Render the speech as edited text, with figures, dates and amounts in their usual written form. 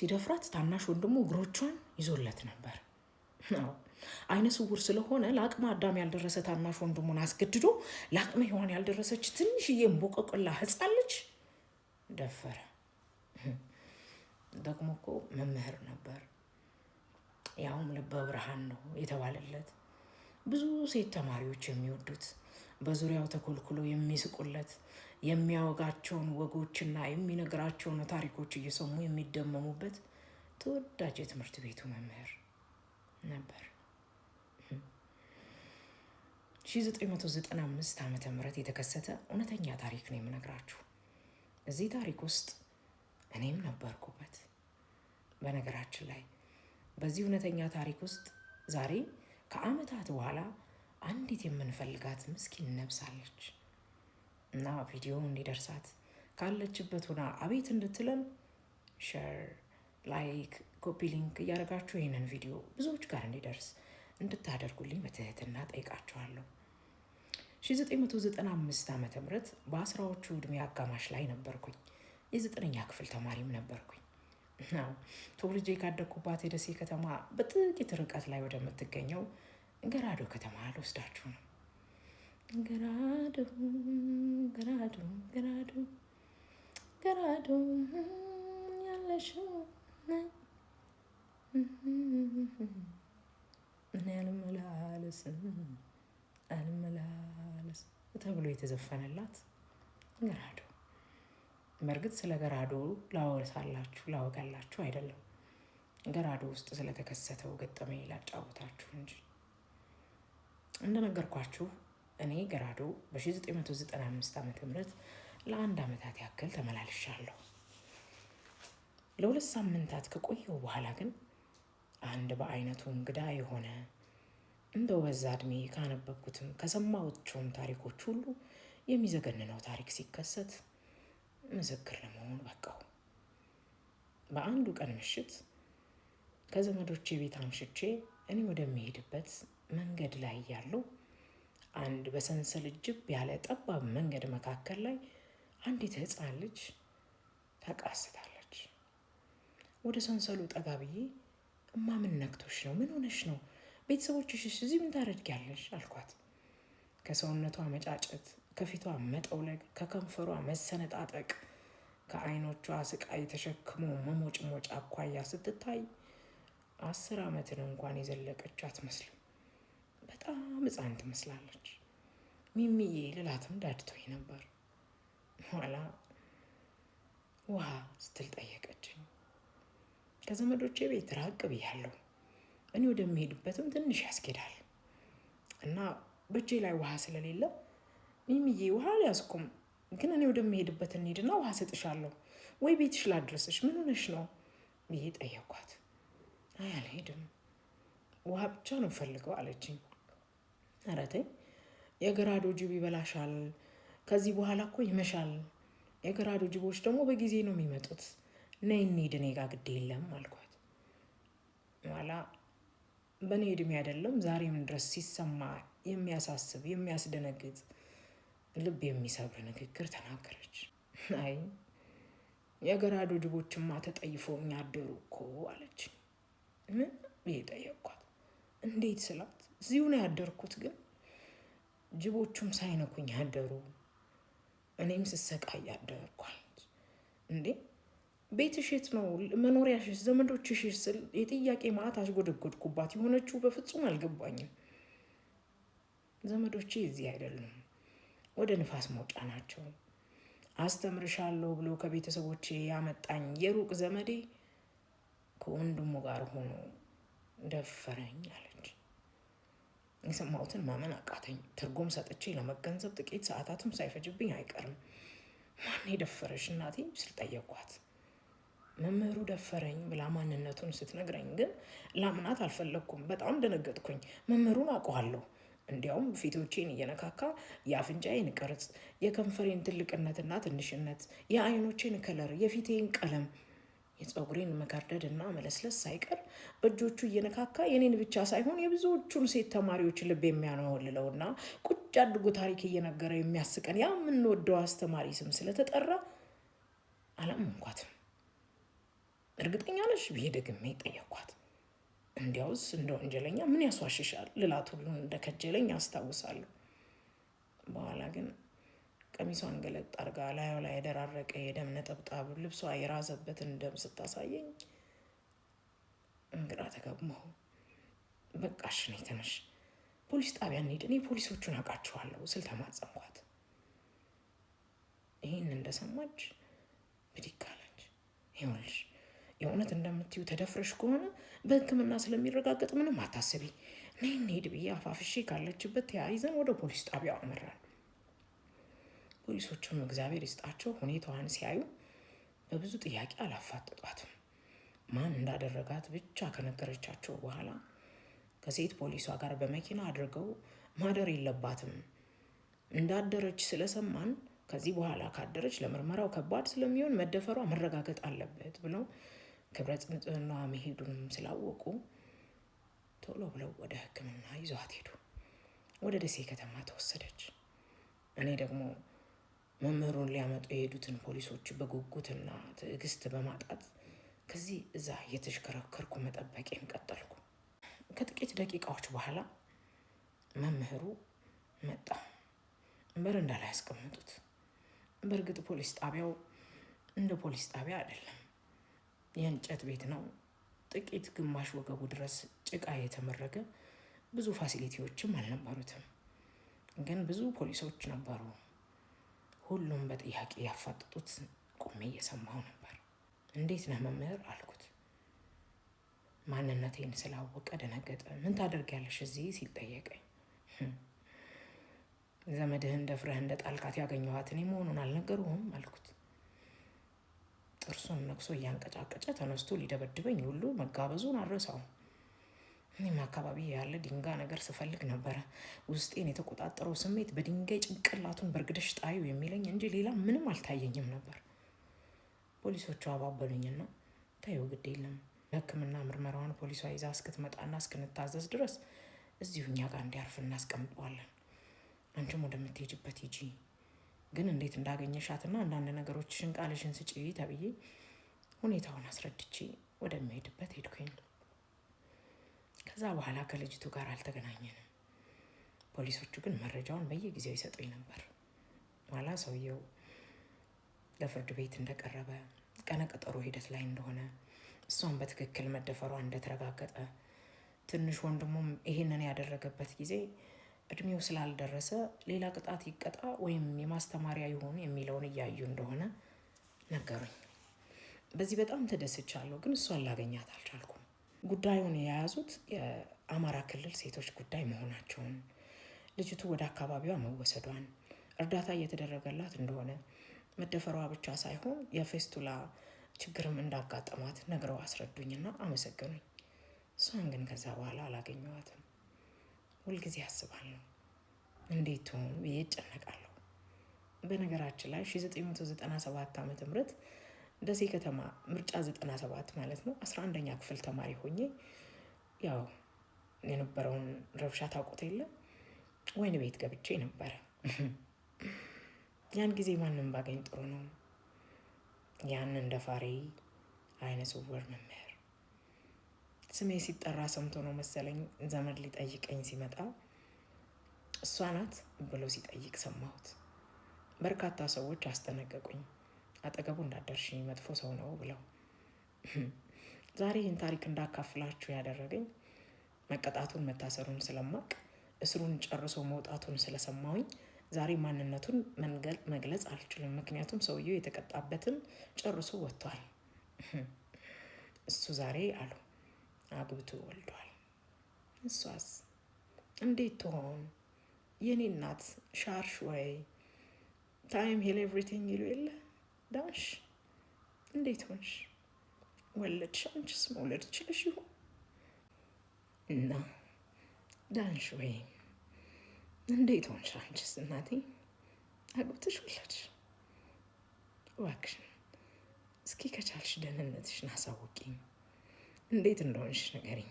ሲደፍራት ታናሽ ወንድሙ እግሮቿን ይዞለት ነበር። አይነ ስውር ስለሆነ ለአቅመ አዳም ያልደረሰ ታናሽ ወንድሙን አስገድዶ ለአቅመ ሔዋን ያልደረሰች ትንሽዬ እምቦቀቅላ ሕፃን ልጅ ደፈረ። ደግሞ እኮ መምህር ነበር፣ ያውም ልበ ብርሃን ነው የተባለለት፣ ብዙ ሴት ተማሪዎች የሚወዱት፣ በዙሪያው ተኮልኩሎ የሚስቁለት፣ የሚያወጋቸውን ወጎችና የሚነግራቸውን ታሪኮች እየሰሙ የሚደመሙበት ተወዳጅ የትምህርት ቤቱ መምህር ነበር። 1995 ዓ.ም የተከሰተ እውነተኛ ታሪክ ነው የምነግራችሁ። እዚህ ታሪክ ውስጥ እኔም ነበርኩበት። በነገራችን ላይ በዚህ እውነተኛ ታሪክ ውስጥ ዛሬ ከዓመታት በኋላ አንዲት የምንፈልጋት ምስኪን ነፍስ አለች እና ቪዲዮ እንዲደርሳት ካለችበት ሆና አቤት እንድትለን share፣ like፣ copy link እያደረጋችሁ ይህንን ቪዲዮ ብዙዎች ጋር እንዲደርስ እንድታደርጉልኝ በትህትና ጠይቃችኋለሁ። 1995 ዓ.ም በ10ዎቹ ዕድሜ አጋማሽ ላይ ነበርኩኝ። የ9ኛ ክፍል ተማሪም ነበርኩኝ። ተወልጄ ካደግኩባት የደሴ ከተማ በጥቂት ርቀት ላይ ወደምትገኘው ገራዶ ከተማ ልወስዳችሁ ነው። ገራዶ ገራዶ ገራዶ ገራዶ ያለሽው እኔ አልመላለስም አልመላለስም ተብሎ የተዘፈነላት ገራዶ። በእርግጥ ስለ ገራዶ ላወሳላችሁ ላወጋላችሁ አይደለም፣ ገራዶ ውስጥ ስለተከሰተው ገጠመኝ ላጫውታችሁ እንጂ። እንደነገርኳችሁ እኔ ገራዶ በ1995 ዓ.ም ለአንድ ዓመታት ያክል ተመላልሻለሁ። ለ2 ሳምንታት ከቆየው በኋላ ግን አንድ በአይነቱ እንግዳ የሆነ እንደው በዛ እድሜ ካነበብኩትም ከሰማሁቸውም ታሪኮች ሁሉ የሚዘገንነው ታሪክ ሲከሰት ምስክር ለመሆን በቃሁ። በአንዱ ቀን ምሽት ከዘመዶቼ ቤት አምሽቼ እኔ ወደሚሄድበት መንገድ ላይ ያለው አንድ በሰንሰል እጅብ ያለ ጠባብ መንገድ መካከል ላይ አንዲት ሕፃን ልጅ ተቃስታለች። ወደ ሰንሰሉ ጠጋ ብዬ እማ ምን ነክቶሽ ነው? ምን ሆነሽ ነው? ቤተሰቦችሽስ እዚህ ምን ታደርጊያለሽ? አልኳት። ከሰውነቷ መጫጨት፣ ከፊቷ መጠውለግ፣ ከከንፈሯ መሰነጣጠቅ፣ ከአይኖቿ ስቃይ ተሸክሞ መሞጭሞጭ አኳያ ስትታይ 10 ዓመትን እንኳን የዘለቀች አትመስልም። በጣም ሕፃን ትመስላለች። ሚሚዬ ልላትም ዳድቶኝ ነበር። ኋላ ውሃ ስትል ጠየቀችኝ። ከዘመዶቼ ቤት ራቅ ብያለሁ። እኔ ወደሚሄድበትም ትንሽ ያስኬዳል እና በእጄ ላይ ውሃ ስለሌለ ሚሚዬ ውሃ አልያዝኩም፣ ግን እኔ ወደሚሄድበት እንሂድና ውሃ ሰጥሻለሁ ወይ ቤትሽ ላድርስሽ፣ ምን ሆነሽ ነው ብዬ ጠየኳት። አይ አልሄድም፣ ውሃ ብቻ ነው ፈልገው አለችኝ። ኧረ ተይ የገራዶ ጅብ ይበላሻል፣ ከዚህ በኋላ እኮ ይመሻል። የገራዶ ጅቦች ደግሞ በጊዜ ነው የሚመጡት። ነይ እንሂድ፣ እኔ ጋ ግድ የለም አልኳት። ኋላ በእኔ እድሜ አይደለም ዛሬም ድረስ ሲሰማ የሚያሳስብ የሚያስደነግጥ ልብ የሚሰብር ንግግር ተናገረች። አይ የገራዶ ጅቦችማ ተጠይፈውኝ አደሩ እኮ አለች። ምን ብዬ ጠየቅኳት። እንዴት ስላት እዚሁ ነው ያደርኩት፣ ግን ጅቦቹም ሳይነኩኝ አደሩ፣ እኔም ስሰቃይ አደርኩ አለች። እንዴ ቤትሽ የት ነው መኖሪያሽስ? ዘመዶችሽ ስል የጥያቄ ማዕት አሽጎደጎድኩባት። የሆነችው በፍጹም አልገባኝም። ዘመዶቼ እዚህ አይደሉም፣ ወደ ንፋስ መውጫ ናቸው። አስተምርሻለሁ ብሎ ከቤተሰቦቼ ያመጣኝ የሩቅ ዘመዴ ከወንድሙ ጋር ሆኖ ደፈረኝ አለች። የሰማሁትን ማመን አቃተኝ። ትርጉም ሰጥቼ ለመገንዘብ ጥቂት ሰዓታትም ሳይፈጅብኝ አይቀርም። ማን የደፈረሽ እናቴ ስል ጠየኳት። መምህሩ ደፈረኝ ብላ ማንነቱን ስትነግረኝ ግን ላምናት አልፈለግኩም። በጣም ደነገጥኩኝ። መምህሩን አውቀዋለሁ። እንዲያውም ፊቶቼን እየነካካ የአፍንጫዬን ቅርጽ፣ የከንፈሬን ትልቅነትና ትንሽነት፣ የአይኖቼን color፣ የፊቴን ቀለም፣ የፀጉሬን መከርደድ እና መለስለስ ሳይቀር በእጆቹ እየነካካ የኔን ብቻ ሳይሆን የብዙዎቹን ሴት ተማሪዎች ልብ የሚያነወልለውና ቁጭ አድርጎ ታሪክ እየነገረ የሚያስቀን ያ የምንወደው አስተማሪ ስም ስለተጠራ አላመንኳትም። እርግጠኛ ነሽ ብዬ ደግሜ ጠየኳት። እንዲያውስ እንደ ወንጀለኛ ምን ያስዋሽሻል ልላት ሁሉ እንደከጀለኝ አስታውሳለሁ። በኋላ ግን ቀሚሷን ገለጥ አድርጋ ላዩ ላይ የደራረቀ የደም ነጠብጣብ ልብሷ የራዘበትን ደም ስታሳየኝ እንግራ ተገባሁ። በቃሽ ነይ ተነሽ፣ ፖሊስ ጣቢያ እንሂድ፣ እኔ ፖሊሶቹን አውቃቸዋለሁ ስል ተማጸንኳት። ይህን እንደሰማች ብድግ አለች። ይኸውልሽ የእውነት እንደምትዩ ተደፍረሽ ከሆነ በሕክምና ስለሚረጋገጥ ምንም አታስቢ፣ ነይ እንሂድ ብዬ አፋፍሼ ካለችበት ተያይዘን ወደ ፖሊስ ጣቢያው አመራን። ፖሊሶቹም እግዚአብሔር ይስጣቸው ሁኔታዋን ሲያዩ በብዙ ጥያቄ አላፋጠጧትም። ማን እንዳደረጋት ብቻ ከነገረቻቸው በኋላ ከሴት ፖሊሷ ጋር በመኪና አድርገው ማደር የለባትም እንዳደረች ስለሰማን ከዚህ በኋላ ካደረች ለምርመራው ከባድ ስለሚሆን መደፈሯ መረጋገጥ አለበት ብለው ክብረ ንጽህናዋ መሄዱንም ስላወቁ ቶሎ ብለው ወደ ሕክምና ይዟት ሄዱ። ወደ ደሴ ከተማ ተወሰደች። እኔ ደግሞ መምህሩን ሊያመጡ የሄዱትን ፖሊሶች በጉጉትና ትዕግስት በማጣት ከዚህ እዛ እየተሽከረከርኩ መጠበቄን ቀጠልኩ። ከጥቂት ደቂቃዎች በኋላ መምህሩ መጣ። በረንዳ ላይ ያስቀመጡት። በእርግጥ ፖሊስ ጣቢያው እንደ ፖሊስ ጣቢያ አይደለም፣ የእንጨት ቤት ነው። ጥቂት ግማሽ ወገቡ ድረስ ጭቃ የተመረገ ብዙ facility ዎችም አልነበሩትም። ግን ብዙ ፖሊሶች ነበሩ። ሁሉም በጥያቄ ያፋጥጡት ቆሜ እየሰማሁ ነበር። እንዴት ነህ መምህር አልኩት። ማንነቴን ስላወቀ ደነገጠ። ምን ታደርጊያለሽ እዚህ ሲል ጠየቀኝ። ዘመድህን ደፍረህ እንደ ጣልካት ያገኘኋት እኔ መሆኑን አልነገሩህም አልኩት። ጥርሱን ነክሶ እያንቀጫቀጨ ተነስቶ ሊደበድበኝ ሁሉ መጋበዙን አልረሳውም። እኔም አካባቢ ያለ ድንጋይ ነገር ስፈልግ ነበረ። ውስጤን የተቆጣጠረው ስሜት በድንጋይ ጭንቅላቱን በርግደሽ ጣዩ የሚለኝ እንጂ ሌላ ምንም አልታየኝም ነበር። ፖሊሶቹ አባበሉኝና ተይው ግድ የለም ሕክምና ምርመራዋን ፖሊሷ ይዛ እስክትመጣና እስክንታዘዝ ድረስ እዚሁ እኛ ጋር እንዲያርፍ እናስቀምጠዋለን። አንቺም ወደምትሄጅበት ሂጂ፣ ግን እንዴት እንዳገኘሻትና አንዳንድ ነገሮችሽን ቃልሽን ስጪ ተብዬ ሁኔታውን አስረድቼ ወደሚሄድበት ሄድኩኝ። ከዛ በኋላ ከልጅቱ ጋር አልተገናኘንም። ፖሊሶቹ ግን መረጃውን በየጊዜው ይሰጡኝ ነበር። ኋላ ሰውየው ለፍርድ ቤት እንደቀረበ ቀነ ቀጠሮ ሂደት ላይ እንደሆነ እሷን በትክክል መደፈሯ እንደተረጋገጠ ትንሽ ወንድሙም ይሄንን ያደረገበት ጊዜ እድሜው ስላልደረሰ ሌላ ቅጣት ይቀጣ ወይም የማስተማሪያ ይሆን የሚለውን እያዩ እንደሆነ ነገሩኝ። በዚህ በጣም ተደስቻለሁ፣ ግን እሷን ላገኛት አልቻልኩም። ጉዳዩን የያዙት የአማራ ክልል ሴቶች ጉዳይ መሆናቸውን፣ ልጅቱ ወደ አካባቢዋ መወሰዷን፣ እርዳታ እየተደረገላት እንደሆነ፣ መደፈሯ ብቻ ሳይሆን የፌስቱላ ችግርም እንዳጋጠማት ነግረው አስረዱኝና አመሰገኑኝ። እሷን ግን ከዛ በኋላ አላገኘኋትም። ሁልጊዜ አስባለሁ እንዴት ትሆን ብዬ እጨነቃለሁ። በነገራችን ላይ 1997 ዓ ም ደሴ ከተማ ምርጫ 97 ማለት ነው 11ኛ ክፍል ተማሪ ሆኜ ያው የነበረውን ረብሻ ታውቁት የለ ወይን ቤት ገብቼ ነበረ። ያን ጊዜ ማንም ባገኝ ጥሩ ነው። ያንን ደፋሪ አይነ ስውር መምህር ስሜ ሲጠራ ሰምቶ ነው መሰለኝ ዘመድ ሊጠይቀኝ ሲመጣ እሷ ናት ብሎ ሲጠይቅ ሰማሁት። በርካታ ሰዎች አስጠነቀቁኝ፣ አጠገቡ እንዳደርሽ መጥፎ ሰው ነው ብለው። ዛሬ ይህን ታሪክ እንዳካፍላችሁ ያደረገኝ መቀጣቱን መታሰሩን ስለማቅ እስሩን ጨርሶ መውጣቱን ስለሰማሁኝ ዛሬ ማንነቱን መግለጽ አልችልም። ምክንያቱም ሰውየው የተቀጣበትን ጨርሶ ወጥቷል። እሱ ዛሬ አሉ አግብቶ ወልዷል። እሷስ እንዴት ትሆን? የኔ እናት ሻርሽ ወይ time heal everything ይሉ የለ ዳንሽ እንዴት ሆንሽ? ወለድሽ? አንቺስ መውለድ ችለሽ ይሆን? እና ዳንሽ ወይ እንዴት ሆንሽ? አንቺስ እናቴ አግብተሽ ወለድሽ? እባክሽን እስኪ ከቻልሽ ደህንነትሽን አሳውቂኝ። እንዴት እንደሆንሽ ንገሪኝ።